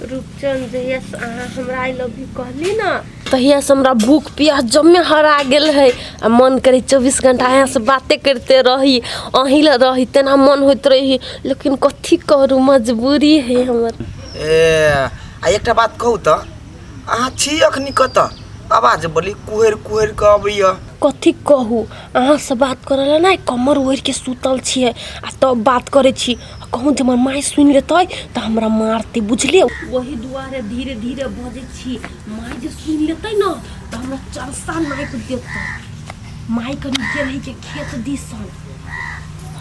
रूपचंद जहिया से अहाँ हमरा I love you कहली ने तहिया से हमरा भूख प्यास जमे हरा गेल है आ मन करे 24 घंटा अहाँ से बाते करते रही, अहीं लए रही, तेना मन होइत रही, लेकिन कथी करू, मजबूरी है हमर। ए आ एकटा बात कहू तऽ, अहाँ छी अखनी कतऽ? आवाज बड़ी कुहरि कुहरि कऽ अबैया। कथी कहू, अहाँसँ बात करऽ लए ने कमर ओढ़ि के सुतल छियै आ तब बात करै छी। आ कहूँ जे हमर माय सुनि लेतै तऽ हमरा मारतै, बुझलियै? ओही दुआरे धीरे धीरे बजै छी। माय जे सुनि लेतै ने तऽ हमरा चरसा नापि देतै। माय कनि गेल है के खेत दिसन।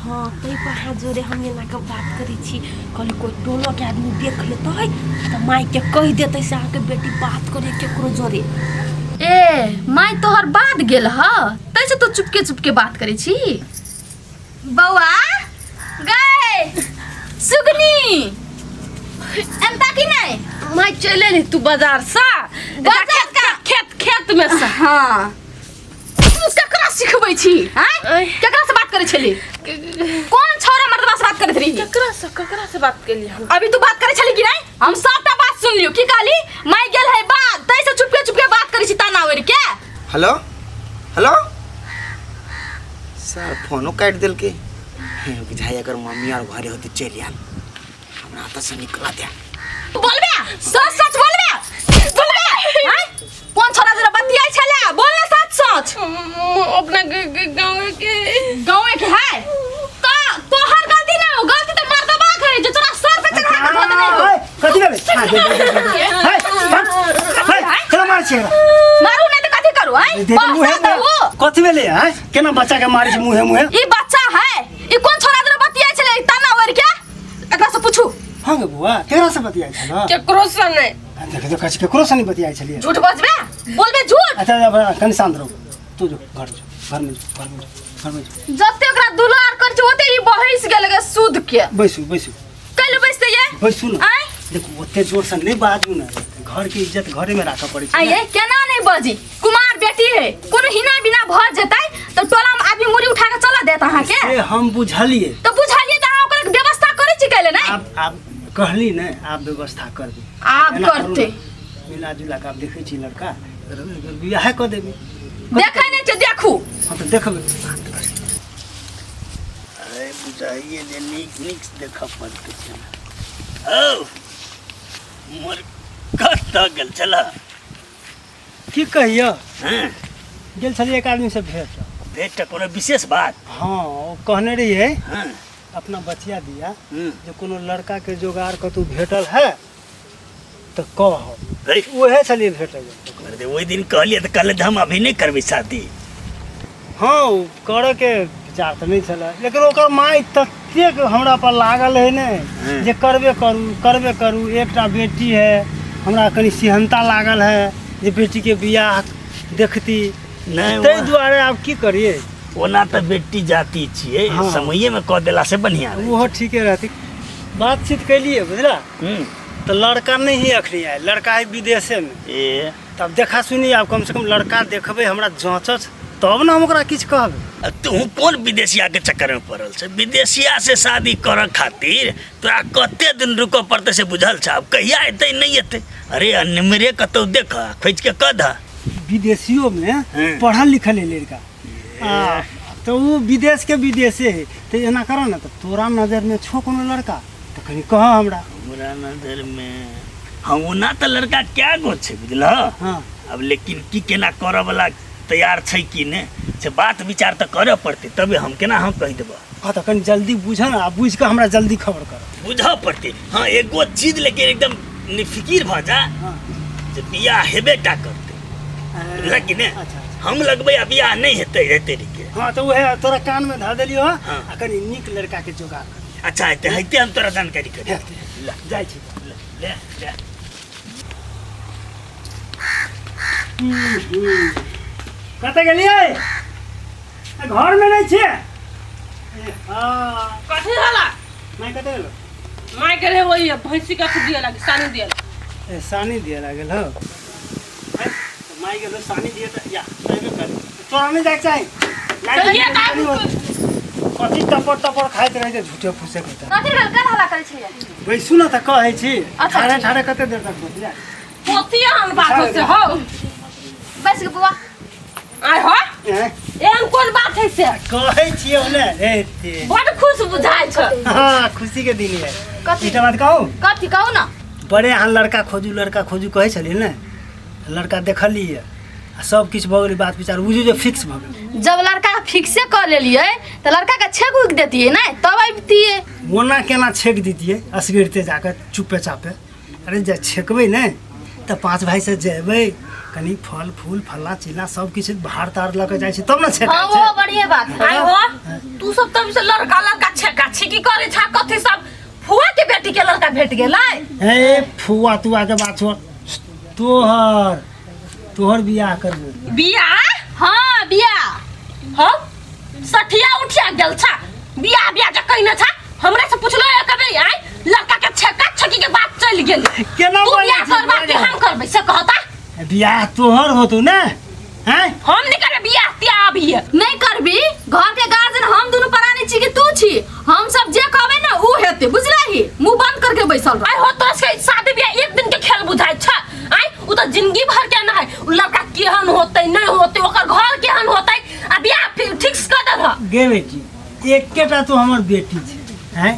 हाँ, ताहि पर अहाँ जोरे हम एना कऽ बात करै छी। कहली कोइ टोलोके आदमी देख लेतै तऽ मायके कहि देतै से अहाँके बेटी बात करै केकरो जोरे। ए माय तोहर बात गेल ह, तै से तू चुपके चुपके बात करै छी। बौआ गए सुगनी एमता की नहीं? माय चले अयली तू बाजार से? बाजार का? खेत खेत में से। हाँ, तू केकरा सिखबै छी? आँय? आँय। केकरा से बात करै छली? कोन छौरा मर्दबा से बात करैत रही? केकरा से, केकरा से बात केली हम? अभी तू बात करै छली कि नहीं? हम सबटा बात सुन लियो। की कहली? माय गेल है बात, तै से चुपके चुपके बात करै छी ताना ओढ़ के। हेलो हेलो सर, फोनो काटि देलकै। हे, बुझाइ अगर मम्मी आर घरे होती चलि आयल, हमरा हाथ से निकला दे। बोलबे सच सच, बोलबे बोलबे। आँय? कोन छोरा जरा बतियाइ छले? बोल ना सच सच। अपना गाँव के। गाँव के है तो तोहर गलती ना हो, गलती तो मर्दबा के है जो तोरा सर पे चढ़ा के धो देने हो। कथी भेलै? हाँ, दे, दे, दे, दे, दे। हे, हे, केना मारै छियै एकरा? मारू नहीं तो कथी करू? आँय? दे, दे, मुँहे बस मुँहे। कथी भेलै? आँय? केना बच्चा के मारै छै मुँहे मुँहे? ई बच्चा है, ई कोन छोरा जरा बतियाइ छले ताना ओढ़ के? एकरा से पूछू। हाँ गे बुआ, केकरा से बतियाइ छल? केकरो से नहीं। देख देख, केकरो से नहीं बतियाइ छलियै। झूठ बजबे, बोलबे झूठ। अच्छा, अच्छा, कनि शांत रहू। तू जो घर जो, घर में जो, घर में जो, घर में जो। जते ओकरा दुलार कर छै ओते ई बहस गेल गे सूद के। बैसू बैसू। कैले बैसते ये? बैसू ना। आँय? देखू, ओते जोर से नहीं बाजू ना, घर के इज्जत घरे में राखऽ पड़ै छै। आये केना नहीं बजी, कुमार बेटी है, कोनो हिना बिना भ जेतै त टोला में आदमी मुड़ी उठा के चला देत अहाँ के। से हम बुझलिए। तो बुझलिए त अहाँ ओकरा व्यवस्था करै छी कैले नहीं? आब कहली ने, आब व्यवस्था करबै। आब एना करू करतै। ने, मिला जुला के आब देखै छी लड़का, बियाहे कऽ देबै। देखै नहीं छै, देखू। हाँ तऽ देखबै। अरे बुझाइए जे नीक नीक देखऽ पड़तै छै। हौ मोर कतऽ गेल छलऽ? की कहियो? हँ? गेल छलियै एक आदमी से भेंट। भेंट? कोनो विशेष बात? हाँ, ओ कहने रहियै हँ अपना बचिया दिया जे कोनो लड़का के जोगाड़ कतौ भेटल है तऽ कह। उहे छलियै भेटल। अरे ओहि दिन कहलियै तऽ कहले हम अभी नहि करबै शादी। हाँ, ओ करऽ के विचार तऽ नहि छलै, लेकिन ओकर माय ततेक हमरा पर लागल है ने जे करबे करू करबे करू, एकटा बेटी है, हमरा कनि सिहनता लागल है जे बेटीके बियाह देखती। नहि, ताहि दुआरे आब की करियै। ओना तऽ बेटी जाति छियै। हाँ। समये मे कऽ देला से बढ़िआँ रहै। ओहो ठीके रहती। बातचीत कैलियै बुझला तऽ लड़का नहि है अखनी आयल, लड़का है विदेशेमे। ए तब देखा सुनी, आब कम से कम लड़का देखबै, हमरा जाँचत तब ने हम ओकरा किछु कहबै। आ तू कोन विदेशिया के चक्कर में पड़ल छै? विदेशिया से शादी करऽ खातिर तोरा कते दिन रुकऽ पड़तै से बुझल छै? आब कहिया एतै नहि एतै, अरे अनमरे कतौ देख, खोजि के कऽ दह। विदेशियो में पढ़ल लिखल है लड़का, आ, तऽ ओ विदेश के विदेशे है। तऽ एना कर ने, तऽ तोरा नजर में छो कोनो लड़का तऽ कनि कह हमरा। हमरा नजर में हाँ, ओना तऽ लड़का क्या गो छै बुझलह। हाँ। अब लेकिन की केना करऽ वाला तैयार छै कि नहि से बात विचार तऽ करऽ पड़तै, तबे हम केना हम कहि देबऽ। हाँ, तऽ कनि जल्दी बुझ ने, आ बुझि कऽ हमरा जल्दी खबर कर। बुझऽ पड़तै। हाँ, एगो चीज लेकिन एकदम निफिकिर भऽ जा जे बियाह हेबे टा करतै, बुझलह कि नहि? अच्छा, अच्छा। हम लगबै आ बियाह नहि हेतै हेतै के। हाँ, तऽ उएह तोरा कान में धऽ देलियौ हँ। हाँ। आ कनि नीक लड़का के जोगाड़ कर। अच्छा, हेतै हेतै, हम तोरा जानकारी करी। हेतै। ले। जाइ छी। ले ले ले। कतऽ गेलियै? घरमे नहि छियै? ए, हाँ। कथी होला? माय कतऽ गेलो? माय गेल है वही भैंसी के अथी दिए लागी, सानी दिए लागी। ए, सानी दिए लागल हो। ए, तऽ माय गेलो सानी दिए तऽ या अयबे कर, तोरा नहि जाइके चाही। लाइट चलिए कनि तऽ होत। कथी टपर टपर खाइत रहै छै झूठे फूसे के तऽ। कथी भेल कल हल्ला करै छलियै बैसू ने तऽ कहै छी। अच्छा, ठाढ़े ठीक। ठाढ़े कते देर तक बतिया पोती एहन बात हो से हो। बैस के बौआ। आय हो। हैं? एहन कोन बात है से? कहै छियै ने रे ते। बड खुश बुझाइ छ। हाँ, खुशी के दिन है। कथी? एकटा बात कहू? कथी कहू ना। बड़े अहाँ लड़का खोजू लड़का खोजू कहै छलियै ने, लड़का देखलियै आ सब किछु भऽ गेलै, बात विचार बुझू जे फिक्स भऽ गेलै। जब लड़का फिक्से कऽ लेलियै तऽ लड़का के छेक उक देतियै ने तब अबितियै। ओना केना छेक दितियै असगरिते जाकऽ चुपे चापे? अरे जे छेकबै ने तऽ पाँच भाइ से जेबै, कनि फल फूल फल्ला चिल्ला सब किछु भार तार लऽ कऽ जाइ छै तब ने छेकाइ हाँ, छै। वो बढ़िए बात है। आय हो, तू सब तब से लड़का लड़का छेका छेकी करै छा, कथी सब फुआ के बेटी के लड़का भेट गेलै? हे फुआ तुआ के बात छोड़, तोहर तोहर बियाह करबो। बियाह? हाँ बियाह। हाँ सठिया उठिया गेल छा, बियाह बियाह जे कहने छा, हमरा से पुछलो एक बेर आय लड़का के छेका छेकी के बात चलि गेल। केना तू बोलै बियाह छी करबा कि हम करबै से कहता? बियाह तोहर होतौ ने? हैं? हम नहीं करबै बियाह तियाह अभी। नहीं करबी? घर के गार्जियन हम दुनू प्राणी छी कि तू छी? हम सब जे कहबै ने ऊ हेतै, बुझलही? मुंह बंद करके बैसल रह। आय हो, तोरा सबके शादी बियाह एक दिन के खेल बुझाइ छ? आय उ त जिंदगी भर के ना है। उ लड़का केहन होतै नहीं होतै, ओकर घर केहन होतै, आ बियाह फिक्स कर देलह। गे बेटी, एकेटा तू हमर बेटी छै, हैं?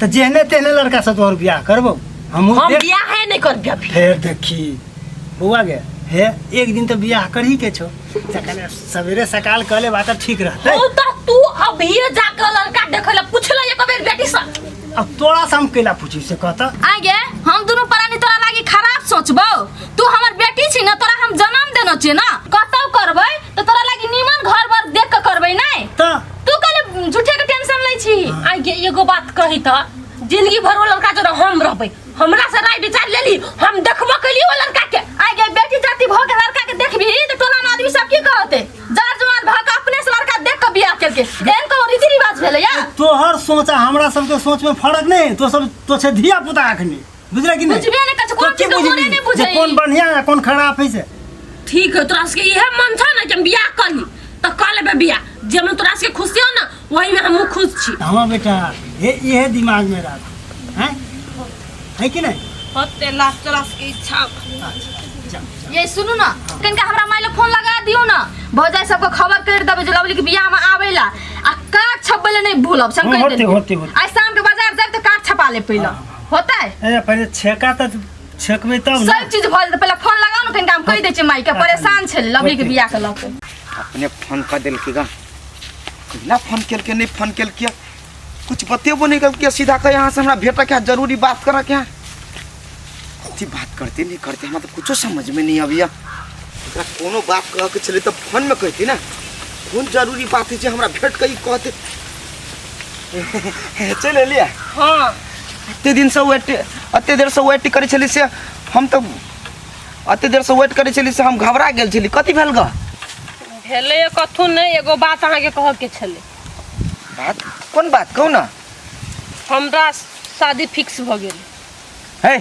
तऽ जेहने तेहने लड़का से तोहर बियाह करबौ। हमहूँ हम देख- बियाह है नहीं करबै अभी। फेर देखी बौआ गे, हे एक दिन तऽ बियाह करही के छौ, तखन सवेरे सकाल कऽ लेबा तऽ ठीक रहतै। हो त तू अभिये जाके लड़का देखै ला पूछ ले एक बेर बेटी से। अब तोरा से हम कैला पूछी से कहता? आगे हम दुनू प्राणी तोरा लागी खराब सोचबौ? तू हमर बेटी छी ना, तोरा हम जन्म देनो छी ना, कतौ करबै तऽ तोरा लागी नीमन घर बर देख के करबै नै। तऽ तू कहले झूठे के टेंशन लै छी। आगे एगो बात कही त जिंदगी भर वो लड़का जोड़ा हम रहबै, हमरा से राय विचार लेली, हम देखबो कैली वो लड़का के। आगे बेटी जाति भ के लड़का के देखबी त टोला में आदमी सब की कहते? जार जवान भ के अपने से लड़का देख के बियाह केलके, एहन कोनो रीति रिवाज भेलै या? तोहर सोच आ हमरा सबके सोच में फर्क नहीं, तो सब तो छे धिया पुता अखनी, बुझले कि नहीं? बुझबे नहीं करै छै, कोन तो की चीज के मोने बुझबी? नहीं जे बुझै। कोन बढ़िया आ कोन खराब है से। ठीक है, तोरा सबके इहे मन छ ना कि हम बियाह कर ली त कर लेबै बियाह, जेमे तोरा सबके खुशी हो ना वही में हमहूँ खुश छी। हाँ बेटा, हे इहे दिमाग में राख, हैं है कि नहीं? होते लास्ट तोरा सबके इच्छा। ये सुनू ना, कनिका हमरा माय लग फोन लगा दियौ ना, भौजाई सबके खबर कर देबै जे लवली के बियाह में आबै ला, आ कार्ड छपबै ला नहीं भूलब, से हम हाँ, कहि होते, देलियै। होते, होते। आइ शाम के बाजार जायब तऽ कार्ड छपा लेब पहिले, होतै? अरे पहिले छेका तऽ छेकबै तब ना। सब चीज भऽ जेतै, पहिले फोन लगाउ ने कनिका, हम कहि दै छियै माय के, परेशान छै लवली के बियाह के लऽ के। अपने फोन कऽ देलकै गा, कहिना फोन केलकै नहि फोन केलकै, कुछ बतेबो नहि केलकै, सीधा कह यहाँ से हमरा भेटऽ के है, जरूरी बात करऽ के है। कथी बात करते नहीं करते हमरा तऽ कुछो समझ में नहीं अबैया। एकरा कोनो बात कहऽ के छलै तऽ फोन में कहती ना, कोन जरूरी बात है जे हमरा भेट के ई कहते। चलि एलियै? हाँ। एते दिन से वेट, एते देर से वेट करै छली से हम तऽ एते देर से वेट करै छली से हम घबरा गेल छली। कथी भेल ग? भेलै कथू नहि, एगो बात अहाँके कहऽ के छलै। बात? कोन बात कहू ना। हमरा शादी फिक्स भऽ गेल। हे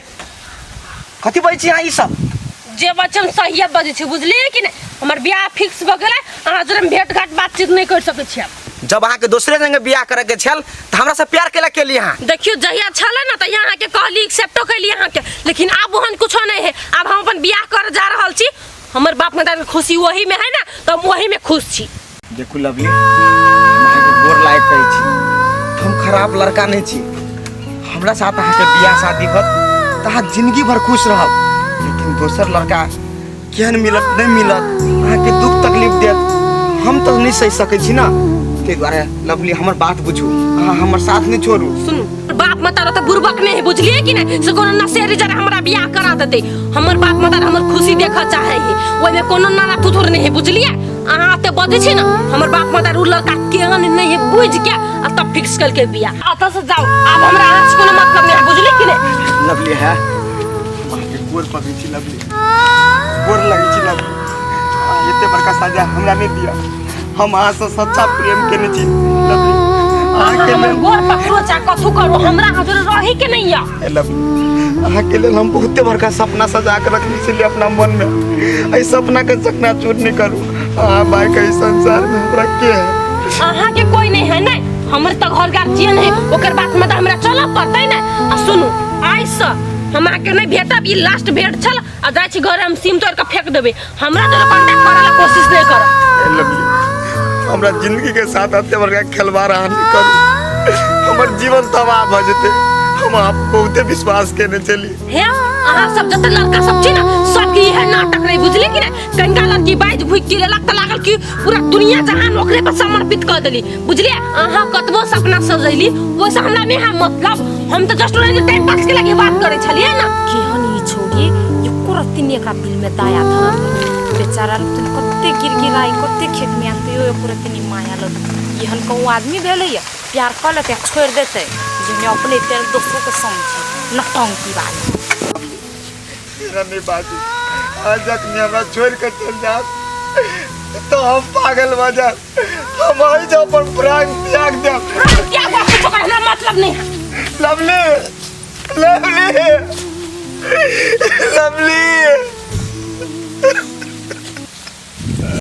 कथी बजै छी अहाँ ई सब? जे बच्चन सहिए बजै छी, बुझलियै कि नहि? हमर बियाह फिक्स भऽ गेलै, अहाँ जोड़े हम भेट घाट बातचीत नहि करि सकै छी आब। जब अहाँके दोसरे संगे बियाह करऽ के छल तऽ हमरा से प्यार केला केली अहाँ? देखियौ जहिया छलै ने तहिया अहाँके कहली, एक्सेप्टो कैली अहाँके, लेकिन आब ओहन कुछो नहि है। आब हम अपन बियाह कर जा रहल छी, हमर बाप मतारी के खुशी ओही में है ना, तऽ हम ओही में खुश छी। देखू लवली, हम अहाँके गोर लागि कहै छी, हम खराब लड़का नहि छी। हमरा साथ अहाँके बियाह शादी होत तऽ अहाँ जिंदगी भर खुश रहब, लेकिन दोसर लड़का केहन मिलत नहि मिलत, अहाँके दुख तकलीफ देत, हम तऽ नहि सहि सकै छी ना। ताहि दुआरे लवली हमर बात बुझू, अहाँ हमर साथ नहि छोड़ू। सुनू, बाप मतारा तऽ बुड़बक नहि है, बुझलियै कि नहि? से कोनो नशेरी जरा हमरा बियाह करा देतै। हमर बाप मतारा हमर खुशी देखऽ चाहै है, ओहिमे कोनो नाना थुथुर नहि है, बुझलियै? अहाँ एते बजै छी ना, हमर बाप मतारा उ लड़का केहन नहि है बुझि के आ तब फिक्स केलकै बियाह। एतऽ से जाउ, आब हमरा अहाँ से कोनो मतलब नहि है, बुझलियै कि नहि? लवली है, हम अहाँके गोर पकड़ै छी लवली, गोर लगै छी लवली, अहाँ एते बड़का सजा हमरा नहि दिअ, हम अहाँसँ सच्चा प्रेम केने छी लवली, अहाँके हमर लेल। गोर पकड़ो चाहे कथू करो, हमरा अहाँ जोरे रही के नहीं या। ए लवली, अहाँके लेल हम बहुते बड़का सपना सजा के रखने छलियै अपना मन में, एहि सपना के चकनाचूर नहि करू। अहाँ बाइक एहि संसार में हमरा के है? अहाँ के कोई नहीं है ना, हमर तऽ घर गार्जियन है, ओकर बात में तऽ हमरा चलऽ पड़तै ने। आ सुनू, आइसँ हम अहाँके नहि भेटब, ई लास्ट भेंट छल। आ जाइ छी घर, हम सिम तोड़ के फेंक देबै, हमरा तोरा कांटेक्ट करे ला कोशिश नहीं कर। लवली, हमरा जिंदगी के साथ एते बड़का खिलवाड़ अहाँ नहि करू, हमर जीवन तबाह भऽ जेतै। हम अहाँ पर बहुते विश्वास केने छली। हे, अहाँ सब जते लड़का सब छी ने, सबके इहे नाटक रहे, बुझली कि ने? कनिका लड़की बाजि भुकि के लेलक तऽ लागल कि पूरा दुनिया जहान ओकरे पर समर्पित कऽ देली, बुझलियै? अहाँ कतबो सपना सजैली, ओहिसँ हमरा नहि है मतलब। हम तऽ जस्ट ओनाहिते टाइम पास के लागी बात करै छलियै ने। केहन ई छोड़ी, एको रत्ती नहि एकरा दिल में दया धरल। बेचारा तुन कते गिड़गिड़ाई, कते खेत में आन, तैयो एको रत्ती नहि माया लगै। एहन कहूँ आदमी भेलैया, प्यार कऽ लेतै आ छोड़ि देतै, जे अपने तेल दोसरो के समझे नौटंकी वाली। एना नहि बाजू, आज जखनी हमरा छोड़ि कऽ चलि जायब तऽ हम पागल भऽ जायब। हम एहि जे अपन प्राण त्याग देब। क्या हुआ? कुछ ओकर हमरा मतलब नहीं है। Lovely, lovely, lovely.